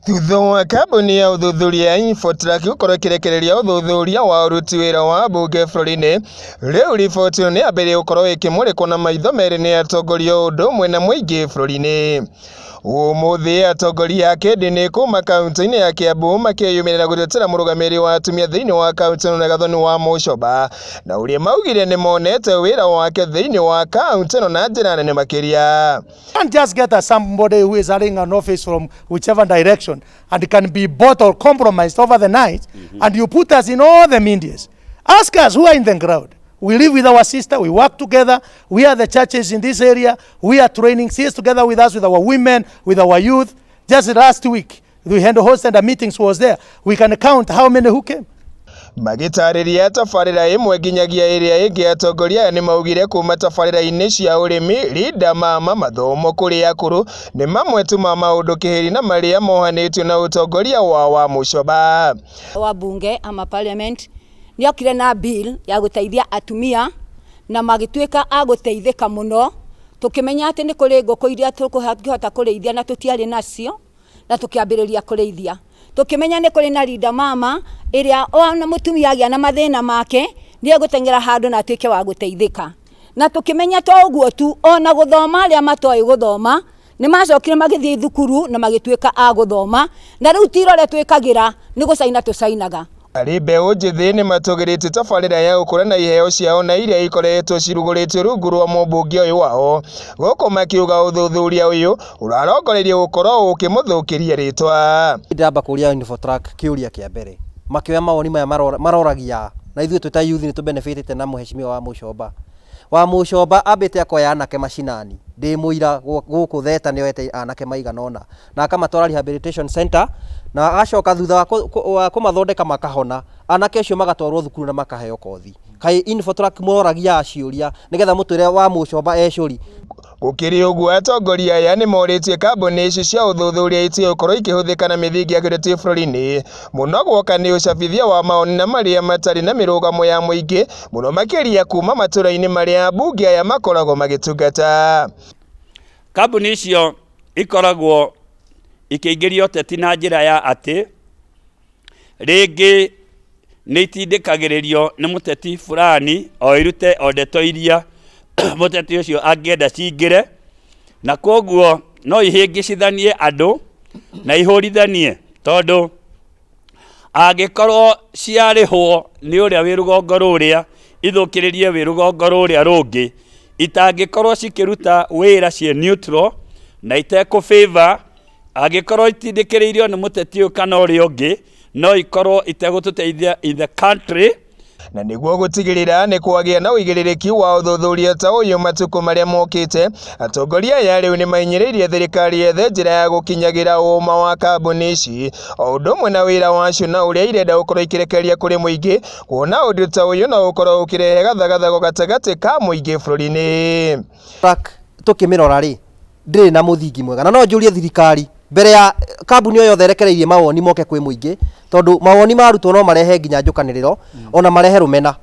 Thutha wa kambuni ya ũthuthuria ya Infotrack gũkorwo ĩkĩrekereria ũthuthuria wa ũruti wĩra wa ambunge bũrũri-inĩ, rĩu riboti ĩyo nĩyambĩrĩirie gũkorwo ĩkĩmũrĩkwo na maitho merĩ nĩ atongoria o ũndũ ũmwe na mũingĩ bũrũri-inĩ. Ũmũthĩ atongoria a kĩndini kuma kaunti-inĩ ya Kiambu makĩyumĩria gũtetera mũrũgamĩrĩri wa atumia thĩinĩ wa kaunti ĩno Gathoni wa Mũcoba, na ũrĩa maugire nĩmonete wĩra wake thĩinĩ wa kaunti ĩno na njĩra nene makĩria. Can't just get a somebody who is having an office from whichever direction and can be bought or compromised over the night, and you put us in all the medias. Ask us who are in the ground. We live with our sister, we work together, we are the churches in this area, we are training, she is together with us, with our women, with our youth. Just last week, we had hosted a meetings was there. We can count how many who came. Magĩtarĩria tabarĩra ĩmwe nginyagia ĩrĩa ĩngĩ, atongoria aya nĩmaugire kuma tabarĩra-inĩ cia ũrĩmi, Linda Mama, mathomo kũrĩ akũrũ nĩ mamwe tu ma maũndũ kĩhĩri na marĩa mohanĩtio na ũtongoria wa Wamuchomba. Wa bunge ama parliament nĩ okire na bill ya gũteithia atumia na magĩtuĩka a gũteithĩka mũno, tũkĩmenya atĩ nĩ kũrĩ ngũkũ iria tũkũhota kũrĩithia na tũtiarĩ nacio, na tũkĩambĩrĩria kũrĩithia. Tũkĩmenya nĩ kũrĩ na Linda Mama ĩrĩa ona mũtumia agĩa na mathĩna make nĩ egũteng'era handũ na atuĩke wa gũteithĩka. Na tũkĩmenya to ũguo tu, ona gũthoma, arĩa matoĩ gũthoma nĩ macokire magĩthiĩ thukuru na magĩtuĩka a gũthoma, na rĩu ti irore twĩkagĩra, nĩ gũcaina tũcainaga. Harĩ mbeũ njĩthĩ, nĩmatũgĩrĩtie tabarĩra ya gũkũra na iheo ciao na iria ikoretwo cirugũrĩtio rungu rwa mũmbunge ũyũ wao, gũkũ makiuga ũthuthuria ũyũ ũrarongoreirio gũkorwo ũkĩmũthũkĩria rĩtwa. Ndĩramba kũria Infotrack kĩũria kĩa mbere, makĩoya mawoni maya maroragia na ithuĩ twĩ ta youth nĩ tũbenefitĩte na mũhecimiwa wa Mũcomba. Wa Mũcomba ambĩte akoya anake macinani, ndĩ mũira gũkũ Theta nĩoete anake maigana ũna na akamatwara rehabilitation center, na agacoka thutha wa kũmathondeka makahona, anake acio magatwarwo thukuru na makaheo kothi. Kaĩ Infotrack mũroragia ciũria nĩgetha mũtwĩre wa Mũcomba ecũri? Gũkĩrĩ ũguo, atongoria aya nĩmorĩtie kambuni ici cia ũthuthuria itige gũkorwo ikĩhũthĩka na mĩthingi ya kĩũteti bũrũri-inĩ, mũno guoka nĩ ũcabithia wa mawoni na marĩa matarĩ na mĩrũgamo ya mũingĩ, mũno makĩria kuma matũra-inĩ marĩa ambunge aya makoragwo magĩtungata. Kambuni icio ikoragwo ikĩingĩria ũteti na njĩra ya atĩ rĩngĩ nĩ itindĩkagĩrĩrio nĩ mũteti fulani o irute o ndeto iria mũteti ũcio angĩenda cingĩre, na koguo no ihĩngĩcithanie andũ na ihũrithanie, tondũ angĩkorwo ciarĩhwo nĩ ũrĩa wĩ rũgongo rũrĩa ithũkĩrĩrie wĩ rũgongo rũrĩa rũngĩ, itangĩkorwo cikĩruta wĩra ciĩ neutral na itekũ favor, angĩkorwo itindĩkĩrĩirio nĩ mũteti ũyũ kana ũrĩa ũngĩ, no ikorwo itegũtũteithia in the country. Na nĩguo gũtigĩrĩra nĩ kwagĩa na ũigĩrĩrĩki wa ũthuthuria ta ũyũ matukũ marĩa mokĩte, atongoria aya rĩu nĩmahinyĩrĩirie thirikari yethe njĩra ya gũkinyagĩra ũma wa kambuni ici o ũndũ ũmwe na wĩra wacio na ũrĩa irenda gũkorwo ikĩrekereria kũrĩ mũingĩ, kuona ũndũ ta ũyũ no ũkorwo ũkĩrehe gathagathago gatagatĩ ka mũingĩ bũrũri-inĩ. Tũkĩmĩrora rĩ, ndĩrĩ na mũthingi mwega, na no njũrie thirikari mbere ya kambuni o yothe ĩrekereirie mawoni moke kwĩ mũingĩ, tondũ mawoni ma arutwo no marehe nginya njũkanĩrĩro ona marehe rũmena.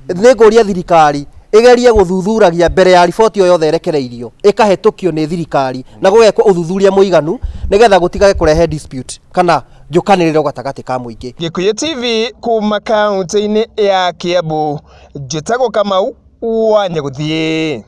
Nĩ ngũria thirikari ĩgerie gũthuthuragia mbere ya riboti o yothe ĩrekereirio ĩkahetũkio nĩ thirikari na gũgekwo ũthuthuria mũiganu nĩgetha gũtigage kũrehe dispute kana njũkanĩrĩro gatagatĩ ka mũingĩ. Gĩkũyũ TV kuma kaunti-inĩ ya Kiambu, njĩtagwo Kamau wa Nyagũthiĩ.